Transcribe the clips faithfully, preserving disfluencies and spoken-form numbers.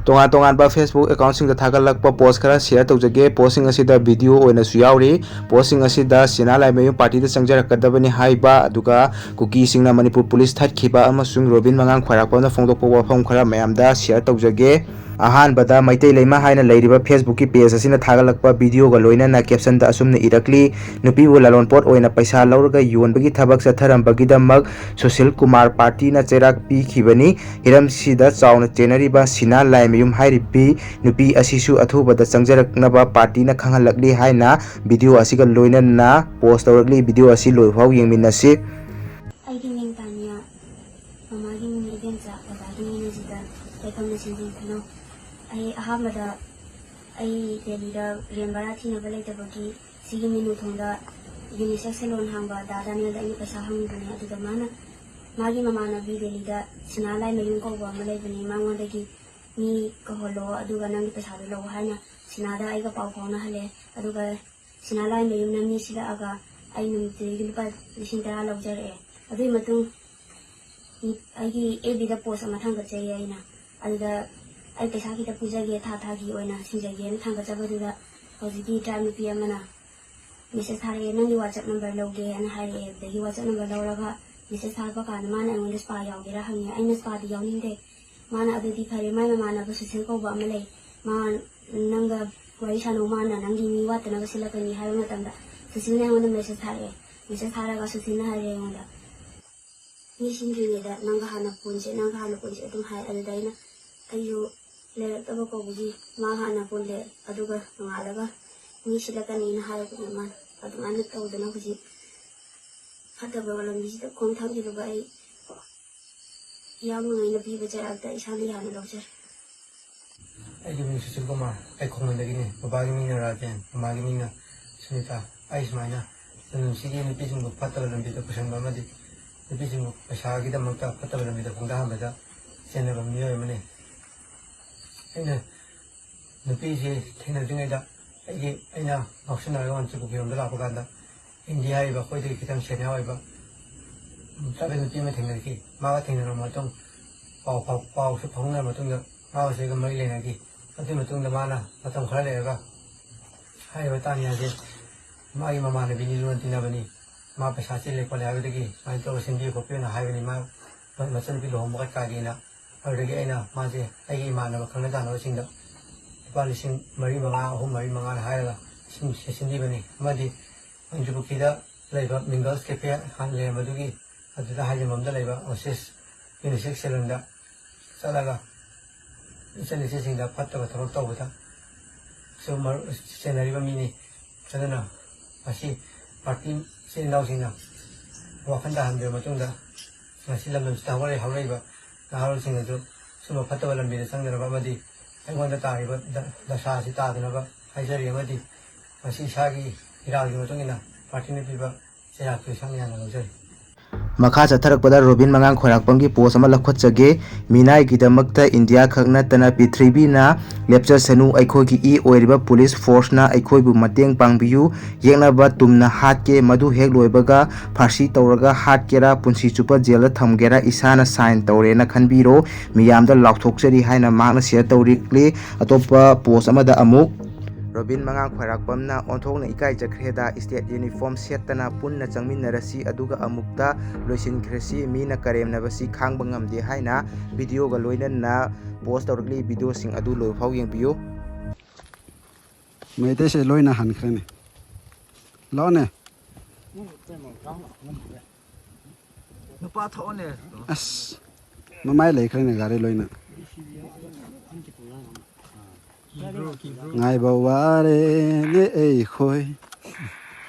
ꯇꯣꯉꯥꯟ ꯇꯣꯉꯥꯟꯕ Facebook accountꯁꯤꯡꯗ ꯊꯥꯒꯠꯂꯛꯄ post ꯈꯔ share ꯇꯧꯖꯒꯦ꯫ Postꯁꯤꯡ ꯑꯁꯤꯗ video ꯑꯣꯏꯅꯁꯨ ꯌꯥꯎꯔꯤ꯫ Postꯁꯤꯡ ꯑꯁꯤꯗ ꯁꯤꯅꯥ ꯂꯥꯏꯃꯌꯨꯝ partyꯗ ꯆꯪꯖꯔꯛꯀꯗꯕꯅꯤ ꯍꯥꯏꯕ, ꯑꯗꯨꯒ ꯀꯨꯀꯤꯁꯤꯡꯅ ꯃꯅꯤꯄꯨꯔ police ꯊꯠꯈꯤꯕ ꯑꯃꯁꯨꯡ ꯔꯣꯕꯤꯟ ꯃꯉꯥꯡ ꯈ꯭ꯋꯥꯏꯔꯥꯛꯄꯝꯅ ꯐꯣꯡꯗꯣꯛꯄ ꯋꯥꯐꯝ ꯈꯔ ꯃꯌꯥꯝꯗ share ꯇꯧꯖꯒꯦ꯫ ꯑꯍꯥꯟꯕꯗ ꯃꯩꯇꯩ ꯂꯩꯃ ꯍꯥꯏꯅ ꯂꯩꯔꯤꯕ Facebookꯀꯤ page ꯑꯁꯤꯅ ꯊꯥꯒꯠꯂꯛꯄ videoꯒ ꯂꯣꯏꯅꯅ captionꯗ ꯑꯁꯨꯝꯅ ꯏꯔꯛꯂꯤ, "ꯅꯨꯄꯤꯕꯨ ꯂꯂꯣꯟꯄꯣꯠ ꯑꯣꯏꯅ ꯄꯩꯁꯥ ꯂꯧꯔꯒ ꯌꯣꯟꯕꯒꯤ ꯊꯕꯛ ꯆꯠꯊꯔꯝꯕꯒꯤꯗꯃꯛ ꯁꯨꯁꯤꯜ ꯀꯨꯃꯥꯔ partyꯅ ꯆꯩꯔꯥꯛ ꯄꯤꯈꯤꯕꯅꯤ꯫ ꯍꯤꯔꯝꯁꯤꯗ ꯆꯥꯎꯅ ꯆꯦꯟꯅꯔꯤꯕ ꯁꯤꯅꯥ ꯂꯥꯏꯃꯌꯨꯝ ꯍꯥꯏꯔꯤꯕꯤ ꯅꯨꯄꯤ ꯑꯁꯤꯁꯨ ꯑꯊꯨꯕꯗ ꯆꯪꯖꯔꯛꯅꯕ partyꯅ ꯈꯪꯍꯜꯂꯛꯂꯤ" ꯍꯥꯏꯅ video ꯑꯁꯤꯒ ꯂꯣꯏꯅꯅ post ꯇꯧꯔꯛꯂꯤ꯫ Video ꯑꯁꯤ ꯂꯣꯏꯐꯥꯎ ꯌꯦꯡꯃꯤꯟꯅꯁꯤ꯫ ꯑꯩꯒꯤ ꯃꯤꯡ ꯇꯥꯅꯤꯌꯥ, ꯃꯃꯥꯒꯤ ꯃꯤꯡ ꯏꯕꯦꯝꯆꯥ, ꯕꯕꯥꯒꯤ ꯃꯤꯡ ꯅꯖꯤꯗꯟ, ꯂꯩꯐꯝꯅ ꯁꯤꯡꯖꯃꯩ ꯈꯨꯅꯧ꯫ ꯑꯩ ꯑꯍꯥꯟꯕꯗ ꯑꯩ ꯗꯦꯜꯂꯤꯗ ꯔꯦꯟ ꯚꯔꯥ ꯊꯤꯅꯕ ꯂꯩꯇꯕꯒꯤ ꯁꯤꯒꯤ ꯃꯤꯅꯨ ꯊꯣꯡꯗ ꯌꯨꯅꯤꯁꯦꯛꯁ ꯁꯦꯂꯣꯟ ꯍꯥꯡꯕ ꯗꯥ ꯗꯥꯅꯤꯌꯦꯜꯗ ꯑꯩꯅ ꯄꯩꯁꯥ ꯍꯪꯉꯨꯕꯅꯦ꯫ ꯑꯗꯨꯗ ꯃꯥꯅ, ꯃꯥꯒꯤ ꯃꯃꯥꯟꯅꯕꯤ ꯗꯦꯜꯂꯤꯗ ꯁꯤꯅꯥ ꯂꯥꯏꯃꯌꯨꯝ ꯀꯧꯕ ꯑꯃ ꯂꯩꯕꯅꯦ, ꯃꯉꯣꯟꯗꯒꯤ ꯃꯤ ꯀꯧꯍꯜꯂꯣ, ꯑꯗꯨꯒ ꯅꯪꯒꯤ ꯄꯩꯁꯥꯗꯣ ꯂꯧ ꯍꯥꯏꯅ ꯁꯤꯅꯥꯗ ꯑꯩꯒ ꯄꯥꯎ ꯐꯥꯎꯅꯍꯜꯂꯦ꯫ ꯑꯗꯨꯒ ꯁꯤꯅꯥ ꯂꯥꯏꯃꯌꯨꯝꯅ ꯃꯤ ꯁꯤꯜꯂꯛꯑꯒ ꯑꯩ ꯅꯨꯃꯤꯠꯇꯨꯒꯤ ꯂꯨꯄꯥ ꯂꯤꯁꯤꯡ ꯇꯔꯥ ꯂꯧꯖꯔꯛꯑꯦ꯫ ꯑꯗꯨꯒꯤ ꯃꯇꯨꯡ ꯑꯩꯒꯤ FBꯗ post ꯑꯃ ꯊꯥꯡꯒꯠꯆꯩꯌꯦ ꯑꯩꯅ꯫ ꯑꯗꯨꯗ ꯑꯩ ꯄꯩꯁꯥ ꯈꯤꯇ ꯄꯨꯖꯒꯦ, ꯊꯥ ꯊꯥꯒꯤ ꯑꯣꯏꯅ ꯁꯤꯡꯖꯒꯦꯅ ꯊꯥꯡꯒꯠꯆꯕꯗꯨꯗ ꯍꯧꯖꯤꯛꯀꯤ tribe ꯅꯨꯄꯤ ꯑꯃꯅ message ꯊꯥꯔꯛꯑꯦ, "ꯅꯪꯒꯤ WhatsApp number ꯂꯧꯒꯦ" ꯍꯥꯏꯅ ꯍꯥꯏꯔꯛꯑꯦ꯫ ꯑꯗꯒꯤ WhatsApp number ꯂꯧꯔꯒ message ꯊꯥꯔꯛꯄ ꯀꯥꯟꯗ ꯃꯥꯅ ꯑꯩꯉꯣꯟꯗ spa ꯌꯥꯎꯒꯦꯔꯥ ꯍꯪꯉꯦ꯫ ꯑꯩꯅ spaꯗꯤ ꯌꯥꯎꯅꯤꯡꯗꯦ꯫ ꯃꯥꯅ "ꯑꯗꯨꯗꯤ ꯐꯔꯦ", ꯃꯥꯏ ꯃꯃꯥꯟꯅꯕ ꯁꯨꯁꯤꯜ ꯀꯧꯕ ꯑꯃ ꯂꯩ, ꯃꯥ ꯅꯪꯒ ꯋꯥꯔꯤ ꯁꯥꯟꯅꯧ, ꯃꯥꯅ ꯅꯪꯒꯤ ꯃꯤ ꯋꯥꯠꯇꯅꯕ ꯁꯤꯜꯂꯛꯀꯅꯤ ꯍꯥꯏꯕ ꯃꯇꯝꯗ ꯁꯨꯁꯤꯜꯅ ꯑꯩꯉꯣꯟꯗ message ꯊꯥꯔꯛꯑꯦ꯫ Message ꯊꯥꯔꯒ ꯁꯨꯁꯤꯜꯅ ꯍꯥꯏꯔꯦ ꯑꯩꯉꯣꯟꯗ, "ꯃꯤ ꯁꯤꯟꯗ꯭ꯔꯤꯉꯩꯗ ꯅꯪꯒ ꯍꯥꯟꯅ ꯄꯨꯟꯁꯦ, ꯅꯪꯒ ꯍꯥꯟꯅ ꯄꯨꯟꯁꯦ" ꯑꯗꯨꯝ ꯍꯥꯏ꯫ ꯑꯗꯨꯗ ꯑꯩꯅ, ꯑꯩꯁꯨ ꯂꯩꯔꯛꯇꯕ ꯀꯧꯕꯒꯤ ꯃꯥꯒ ꯍꯥꯟꯅ ꯄꯨꯜꯂꯦ, ꯑꯗꯨꯒ ꯅꯣꯡꯉꯥꯜꯂꯒ ꯃꯤ ꯁꯤꯜꯂꯛꯀꯅꯤꯅ ꯍꯥꯏꯔꯛꯄꯅꯦ ꯃꯥꯅ꯫ ꯑꯗꯨꯃꯥꯏꯅ ꯇꯧꯗꯅ ꯍꯧꯖꯤꯛ ꯐꯠꯇꯕ ꯂꯝꯕꯤꯁꯤꯗ ꯈꯣꯡ ꯊꯥꯡꯈꯤꯕ ꯑꯩ ꯏꯌꯥꯝꯕꯉꯩꯅ ꯄꯤꯕ ꯆꯩꯔꯥꯛꯇ ꯏꯁꯥꯅ ꯌꯥꯅ ꯂꯧꯖꯔꯦ꯫ ꯑꯩꯒꯤ ꯃꯤꯡ ꯁꯨꯁꯤꯜ ꯀꯨꯃꯥꯔ, ꯑꯩ ꯈꯣꯡꯃꯟꯗꯒꯤꯅꯤ꯫ ꯕꯕꯥꯒꯤ ꯃꯤꯡꯅ ꯔꯥꯖꯦꯟ, ꯃꯃꯥꯒꯤ ꯃꯤꯡꯅ ꯁꯨꯅꯤꯇꯥ꯫ ꯑꯩ ꯁꯨꯃꯥꯏꯅ ꯁꯤꯒꯤ ꯅꯨꯄꯤꯁꯤꯡꯕꯨ ꯐꯠꯇꯕ ꯂꯝꯕꯤꯗ ꯄꯨꯁꯟꯕ ꯑꯃꯗꯤ ꯅꯨꯄꯤꯁꯤꯡꯕꯨ ꯄꯩꯁꯥꯒꯤꯗꯃꯛꯇ ꯐꯠꯇꯕ ꯂꯝꯕꯤꯗ ꯈꯣꯡꯗꯥꯍꯟꯕꯗ ꯆꯦꯟꯅꯕ ꯃꯤꯑꯣꯏ ꯑꯃꯅꯤ꯫ ꯑꯩꯅ ꯅꯨꯄꯤꯁꯤ ꯊꯦꯡꯅꯗ꯭ꯔꯤꯉꯩꯗ ꯑꯩꯒꯤ, ꯑꯩꯅ ꯉꯥꯎꯁꯤꯟꯅꯔꯒ ꯃꯅꯤꯄꯨꯔꯒꯤ ꯂꯣꯝꯗ ꯂꯥꯛꯄ ꯀꯥꯟꯗ ꯏꯟꯗꯤꯌꯥ ꯍꯥꯏꯔꯤꯕ ꯑꯩꯈꯣꯏꯗꯒꯤ ꯈꯤꯇꯪ senior ꯑꯣꯏꯕ tribal ꯅꯨꯄꯤ ꯑꯃ ꯊꯦꯡꯅꯔꯛꯈꯤ꯫ ꯃꯥꯒ ꯊꯦꯡꯅꯔꯕ ꯃꯇꯨꯡ ꯄꯥꯎ ꯐꯥꯎ-, ꯄꯥꯎꯁꯨ ꯐꯥꯎꯅꯔꯕ ꯃꯇꯨꯡꯗ ꯃꯥ ꯎꯆꯦꯛꯀ ꯃꯔꯤ ꯂꯩꯅꯈꯤ꯫ ꯑꯗꯨꯒꯤ ꯃꯇꯨꯡꯗ ꯃꯥꯅ ꯃꯇꯝ ꯈꯔ ꯂꯩꯔꯒ ꯍꯥꯏꯔꯤꯕ ꯇꯥꯅꯤꯌꯥꯁꯦ ꯃꯥꯒꯤ ꯃꯃꯥꯟꯅꯕꯤꯅꯤ, ꯂꯨꯅ ꯇꯤꯟꯅꯕꯅꯤ, ꯃꯥ ꯄꯩꯁꯥ ꯆꯤꯜꯂꯦ ꯈꯣꯠꯂꯦ ꯍꯥꯏꯕꯗꯒꯤ ꯁꯨꯃꯥꯏꯅ ꯇꯧꯔꯒ ꯁꯤꯟꯕꯤꯌꯨ ꯈꯣꯠꯄꯤꯌꯨꯅ ꯍꯥꯏꯕꯅꯤ꯫ ꯃꯥ ꯃꯆꯟꯅꯨꯄꯤ ꯂꯨꯍꯣꯡꯕ ꯀꯠꯀꯥꯒꯦꯅ꯫ ꯑꯗꯨꯗꯒꯤ ꯑꯩꯅ ꯃꯥꯁꯦ ꯑꯩꯒꯤ ꯏꯃꯥꯟꯅꯕ ꯈꯪꯅ ꯆꯥꯟꯅꯕꯁꯤꯡꯗ ꯂꯨꯄꯥ ꯂꯤꯁꯤꯡ ꯃꯔꯤ ꯃꯉꯥ, ꯑꯍꯨꯝ ꯃꯔꯤ ꯃꯉꯥꯅ ꯍꯥꯏꯔꯒ ꯁꯤꯟ-, ꯁꯤꯟꯕꯤꯕꯅꯤ꯫ ꯑꯃꯗꯤ ꯃꯟꯇ꯭ꯔꯤꯄꯨꯈ꯭ꯔꯤꯗ ꯂꯩꯕ ꯃꯤꯡꯒꯜꯁ ꯀꯦꯐꯦ ꯍꯥꯟꯅ ꯂꯩꯔꯝꯕꯗꯨꯒꯤ ꯑꯗꯨꯗ ꯍꯥꯏꯖꯟꯐꯝꯗ ꯂꯩꯕ ꯑꯣꯁꯤꯁ ꯌꯨꯅꯤꯁꯦꯛꯁ ꯁꯦꯂꯨꯟꯗ ꯆꯠꯂꯒ ꯏꯆꯟ ꯏꯆꯦꯁꯤꯡꯗ ꯐꯠꯇꯕ ꯊꯕꯛ ꯇꯧꯕꯗ ꯁꯨꯝ ꯃꯔꯨ-, ꯆꯦꯟꯅꯔꯤꯕ ꯃꯤꯅꯤ꯫ ꯑꯗꯨꯅ ꯃꯁꯤ ꯄꯥꯔꯇꯤ ꯏꯆꯤꯜ ꯏꯅꯥꯎꯁꯤꯡꯅ ꯋꯥꯈꯜ ꯇꯥꯍꯟꯕꯤꯔꯕ ꯃꯇꯨꯡꯗ ꯉꯁꯤ ꯂꯝꯗꯝꯁꯤꯗ ꯍꯧꯒꯠꯂꯛꯏ-, ꯍꯧꯔꯛꯏꯕ ꯅꯍꯥꯔꯣꯜꯁꯤꯡꯅꯁꯨ ꯁꯨꯝꯕ ꯐꯠꯇꯕ ꯂꯝꯕꯤꯗ ꯆꯪꯗꯅꯕ ꯑꯃꯗꯤ ꯑꯩꯉꯣꯟꯗ ꯇꯥꯔꯤꯕ ꯗ-, ꯗꯁꯥ ꯑꯁꯤ ꯇꯥꯗꯅꯕ ꯍꯥꯏꯖꯔꯤ꯫ ꯑꯃꯗꯤ ꯃꯁꯤ ꯏꯁꯥꯒꯤ ꯏꯔꯥꯜꯒꯤ ꯃꯇꯨꯡ ꯏꯟꯅ ꯄꯥꯔꯇꯤꯅ ꯄꯤꯕ ꯆꯩꯔꯥꯛꯇꯨ ꯏꯁꯥꯅ ꯌꯥꯅ ꯂꯧꯖꯔꯤ꯫ ꯃꯈꯥ ꯆꯠꯊꯔꯛꯄꯗ ꯔꯣꯕꯤꯟ ꯃꯉꯥꯡ ꯈ꯭ꯋꯥꯏꯔꯥꯛꯄꯝꯒꯤ ꯄꯣꯁ ꯑꯃ ꯂꯧꯈꯠꯆꯒꯦ꯫ ꯃꯤꯅꯥꯏꯒꯤꯗꯃꯛꯇ ꯏꯟꯗꯤꯌꯥ ꯈꯛ ꯅꯠꯇꯅ ꯄ꯭ꯔꯤꯊꯤꯕꯤꯅ ꯂꯦꯞꯆꯁꯅꯨ, ꯑꯩꯈꯣꯏꯒꯤ ꯏ ꯑꯣꯏꯔꯤꯕ ꯄꯨꯂꯤꯁ ꯐꯣꯔꯁꯅ ꯑꯩꯈꯣꯏꯕꯨ ꯃꯇꯦꯡ ꯄꯥꯡꯕꯤꯌꯨ꯫ ꯌꯦꯛꯅꯕ ꯇꯨꯝꯅ ꯍꯥꯠꯀꯦ, ꯃꯗꯨ ꯍꯦꯛ ꯂꯣꯏꯕꯒ ꯐꯥꯔꯁꯤ ꯇꯧꯔꯒ ꯍꯥꯠꯀꯦꯔꯥ, ꯄꯨꯟꯁꯤ ꯆꯨꯞꯄ ꯖꯦꯜꯗ ꯊꯝꯒꯦꯔꯥ, ꯏꯁꯥꯅ ꯁꯥꯏꯟ ꯇꯧꯔꯦꯅ ꯈꯟꯕꯤꯔꯣ꯫ ꯃꯤꯌꯥꯝꯗ ꯂꯥꯎꯊꯣꯛꯆꯔꯤ ꯍꯥꯏꯅ ꯃꯍꯥꯛꯅ ꯁꯤꯌꯔ ꯇꯧꯔꯛꯂꯤ꯫ ꯑꯇꯣꯞꯄ ꯄꯣꯁ ꯑꯃꯗ ꯑꯃꯨꯛ ꯔꯣꯕꯤꯟ ꯃꯉꯥꯡ ꯈ꯭ꯋꯥꯏꯔꯥꯛꯄꯝꯅ ꯑꯣꯟꯊꯣꯛꯅ ꯏꯀꯥꯏꯖꯈ꯭ꯔꯦꯗ, ꯁ꯭ꯇꯦꯠ ꯌꯨꯅꯤꯐꯣꯔꯝ ꯁꯦꯠꯇꯅ ꯄꯨꯟꯅ ꯆꯪꯃꯤꯟꯅꯔꯁꯤ, ꯑꯗꯨꯒ ꯑꯃꯨꯛꯇ ꯂꯣꯏꯁꯤꯟꯈ꯭ꯔꯁꯤ, ꯃꯤꯅ ꯀꯔꯦꯝꯅꯕꯁꯤ ꯈꯥꯡꯕ ꯉꯝꯗꯦ ꯍꯥꯏꯅ ꯚꯤꯗꯤꯑꯣꯒ ꯂꯣꯏꯅꯅ ꯄꯣꯁ ꯇꯧꯔꯛꯂꯤ꯫ ꯚꯤꯗꯤꯑꯣꯁꯤꯡ ꯑꯗꯨ ꯂꯣꯏꯐꯥꯎ ꯌꯦꯡꯕꯤꯌꯨ꯫ ꯃꯩꯇꯩꯁꯦ ꯂꯣꯏꯅ ꯍꯟꯈ꯭ꯔꯦꯅꯦ꯫ ꯂꯥꯛꯑꯣꯅꯦ꯫ ꯅꯨꯄꯥ ꯊꯣꯛꯑꯣꯅꯦ꯫ ꯑꯁ, ꯃꯃꯥꯏ ꯂꯩꯈ꯭ꯔꯦꯅꯦ ꯒꯥꯔꯤ ꯂꯣꯏꯅ꯫ ꯉꯥꯏꯕ ꯋꯥꯔꯦꯅꯦ ꯑꯩꯈꯣꯏ꯫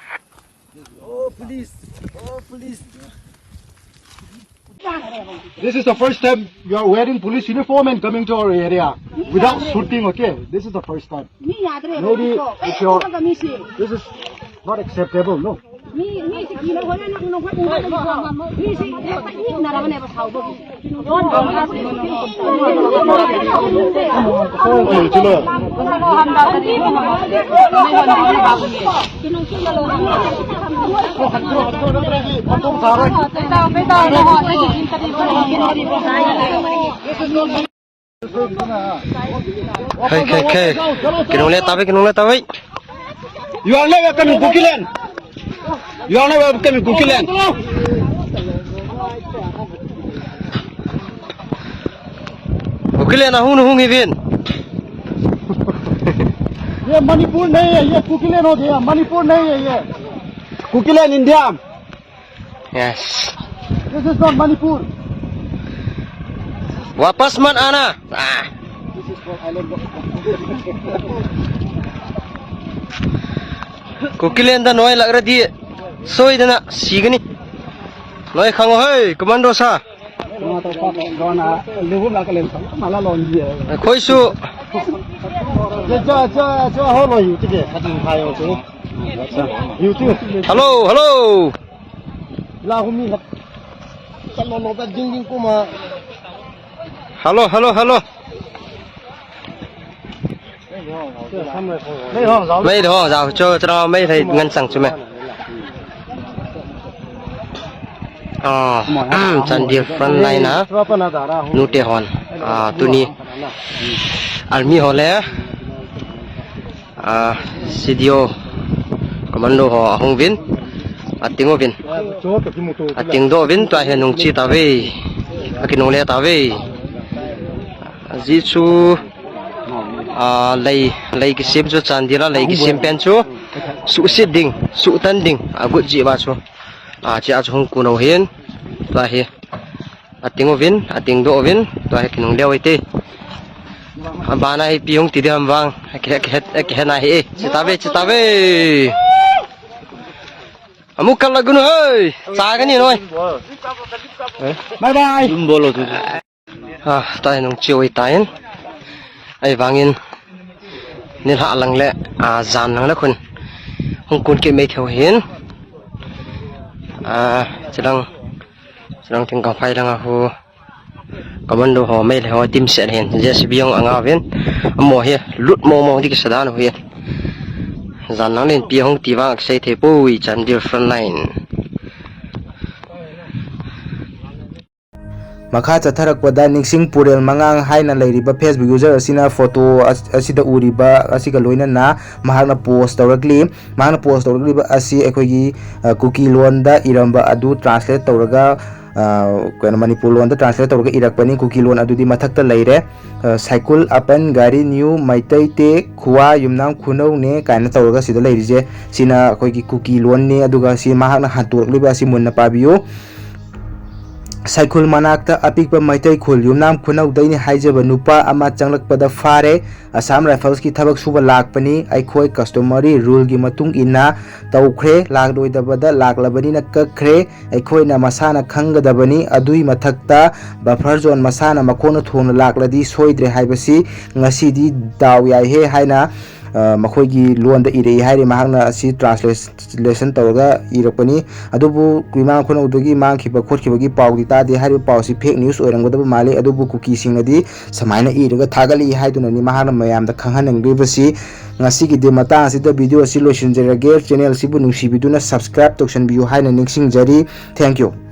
Oh, police! Oh, police! This is the first time you are wearing police uniform and coming to our area without shooting, okay? This is the first time. ꯃꯤ ꯌꯥꯗ꯭ꯔꯦ꯫ Maybe ꯀꯩꯅꯣ, it's your, ꯀꯩꯅꯣ ꯃꯤꯁꯤ꯫ This is not acceptable, no? ꯃꯤ, ꯃꯤ ꯁꯤꯀꯤꯅ ꯍꯣꯔꯦꯟ ꯅꯪ ꯅꯈꯣꯏ ꯎꯅꯗ꯭ꯔꯤꯀꯣ? ꯃꯤꯁꯤ ꯍꯦꯛꯇ ꯏꯪꯅꯔꯕꯅꯦꯕ ꯁꯥꯎꯕꯒꯤ꯫ Hey, hey, hey. Kinung le tabe, kinung le tabe. You are never coming Kukiland. You are never coming Kukiland. Kukiland ahung hung ivin. ये मणिपुर नहीं है, ये कुकीलैंड हो गया, मणिपुर नहीं है ये। Kukiland India. Yes. This is not Manipur. वापस मत आना। Ah. This is called island of Kukiland da noi lagra di. Soi dana sigani. Noi khango hoi, commando sa. Khoi su. Hello, hello. Hello, hello, hello. Mei ho, jao cho, cho mei thei ngan sang chu me. Ah, Chandel front line a. Nute hon. Ah, tuni. Army ho le. Ah, C D O commando ho ahung vin, ating uvin, ating do vin, tua hi nung chi ta ve, akinung le ta ve. Aji chu, ah, lei, lei kisim chu Chandel a lei kisim pen chu suhset ding, suhtan ding agut ji ba chu. Ah, chi a chu hung kun u hin, tua hi. Ating uvin, ating do uvin, tua hi kinung leo ite. Abana hi pi hung ti di ham vang, ki, ki, ki, ki na hi e. Chita ve, chita ve. Amu kal lagun hoi. Cha ka ni noi. Bye bye. Dum bolo tu. Ah, tai nung chiu tai. Ai vangin. Nil ha lang le, ah, jan lang le khun. Hung kun ki mei theu hin. Ah, chilang. Chilang ting ka phai lang a hu. Commando ho mei le ho team set hin. J C B hung anga vin. Amo hi lut mo mo di ki sadan hu hi. Jan lang len pi hung ti vang sei thei pui Chandel front line. ꯃꯈꯥ ꯆꯠꯊꯔꯛꯄꯗ ꯅꯤꯡꯁꯤꯡ ꯄꯨꯔꯦꯜ ꯃꯉꯥꯡ ꯍꯥꯏꯅ ꯂꯩꯔꯤꯕ Facebook user ꯑꯁꯤꯅ photo ꯑꯁꯤꯗ ꯎꯔꯤꯕ ꯑꯁꯤꯒ ꯂꯣꯏꯅꯅ ꯃꯍꯥꯛꯅ post ꯇꯧꯔꯛꯂꯤ꯫ ꯃꯍꯥꯛꯅ post ꯇꯧꯔꯛꯂꯤꯕ ꯑꯁꯤ ꯑꯩꯈꯣꯏꯒꯤ ꯀꯨꯀꯤ ꯂꯣꯟꯗ ꯏꯔꯝꯕ ꯑꯗꯨ translate ꯇꯧꯔꯒ ꯀꯩꯅꯣ ꯃꯅꯤꯄꯨꯔ ꯂꯣꯟꯗ translate ꯇꯧꯔꯒ ꯏꯔꯛꯄꯅꯤ꯫ ꯀꯨꯀꯤ ꯂꯣꯟ ꯑꯗꯨꯗꯤ ꯃꯊꯛꯇ ꯂꯩꯔꯦ꯫ ꯁꯥꯏꯀꯨꯜ ꯑꯄꯟ ꯒꯥꯔꯤ ꯅ꯭ꯌꯨ ꯃꯩꯇꯩ ꯇꯦ ꯈꯨꯋꯥ ꯌꯨꯝꯅꯥꯝ ꯈꯨꯅꯧꯅꯦ ꯀꯥꯏꯅ ꯇꯧꯔꯒ ꯁꯤꯗ ꯂꯩꯔꯤꯁꯦ ꯁꯤꯅ ꯑꯩꯈꯣꯏꯒꯤ ꯀꯨꯀꯤ ꯂꯣꯟꯅꯤ꯫ ꯑꯗꯨꯒ ꯁꯤ ꯃꯍꯥꯛꯅ ꯍꯟꯇꯣꯔꯛꯂꯤꯕ ꯑꯁꯤ ꯃꯨꯟꯅ ꯄꯥꯕꯤꯌꯨ꯫ ꯁꯥꯏꯈꯨꯜ ꯃꯅꯥꯛꯇ ꯑꯄꯤꯛꯄ ꯃꯩꯇꯩ ꯈꯨꯜ ꯌꯨꯝꯅꯥꯝ ꯈꯨꯅꯧꯗꯩꯅꯤ ꯍꯥꯏꯖꯕ ꯅꯨꯄꯥ ꯑꯃ ꯆꯪꯂꯛꯄꯗ ꯐꯥꯔꯦ꯫ ꯑꯁꯥꯝ ꯔꯥꯏꯐꯜꯁꯀꯤ ꯊꯕꯛ ꯁꯨꯕ ꯂꯥꯛꯄꯅꯤ꯫ ꯑꯩꯈꯣꯏ customary ruleꯒꯤ ꯃꯇꯨꯡ ꯏꯟꯅ ꯇꯧꯈ꯭ꯔꯦ꯫ ꯂꯥꯛꯂꯣꯏꯗꯕꯗ ꯂꯥꯛꯂꯕꯅꯤꯅ ꯀꯛꯈ꯭ꯔꯦ꯫ ꯑꯩꯈꯣꯏꯅ ꯃꯁꯥꯅ ꯈꯪꯒꯗꯕꯅꯤ꯫ ꯑꯗꯨꯏ ꯃꯊꯛꯇ buffer zone ꯃꯁꯥꯅ ꯃꯈꯣꯡꯅ ꯊꯣꯡꯅ ꯂꯥꯛꯂꯗꯤ ꯁꯣꯏꯗ꯭ꯔꯦ ꯍꯥꯏꯕꯁꯤ ꯉꯁꯤꯗꯤ ꯗꯥꯎ ꯌꯥꯏꯍꯦ ꯍꯥꯏꯅ ꯃꯈꯣꯏꯒꯤ ꯂꯣꯟꯗ ꯏꯔꯛꯏ ꯍꯥꯏꯔꯤ꯫ ꯃꯍꯥꯛꯅ ꯑꯁꯤ translation ꯇꯧꯔꯒ ꯏꯔꯛꯄꯅꯤ꯫ ꯑꯗꯨꯕꯨ ꯀꯨꯏꯃꯥꯡ ꯈꯨꯅꯧꯗꯒꯤ ꯃꯥꯡꯈꯤꯕ ꯈꯣꯠꯈꯤꯕꯒꯤ ꯄꯥꯎꯗꯤ ꯇꯥꯗꯦ꯫ ꯍꯥꯏꯔꯤꯕ ꯄꯥꯎꯁꯤ fake news ꯑꯣꯏꯔꯝꯒꯗꯕ ꯃꯥꯜꯂꯤ꯫ ꯑꯗꯨꯕꯨ ꯀꯨꯀꯤꯁꯤꯡꯅꯗꯤ ꯁꯨꯃꯥꯏꯅ ꯏꯔꯒ ꯊꯥꯒꯠꯂꯛꯏ ꯍꯥꯏꯗꯨꯅꯅꯤ ꯃꯍꯥꯛꯅ ꯃꯌꯥꯝꯗ ꯈꯪꯍꯟꯅꯤꯡꯂꯤꯕꯁꯤ꯫ ꯉꯁꯤꯒꯤꯗꯤ ꯃꯇꯥꯡ ꯑꯁꯤꯗ video ꯑꯁꯤ ꯂꯣꯏꯁꯤꯟꯖꯔꯒꯦ꯫ Channel ꯑꯁꯤꯕꯨ ꯅꯨꯡꯁꯤꯕꯤꯗꯨꯅ subscribe ꯇꯧꯁꯟꯕꯤꯌꯨ ꯍꯥꯏꯅ ꯅꯤꯡꯁꯤꯡꯖꯔꯤ꯫ Thank you꯫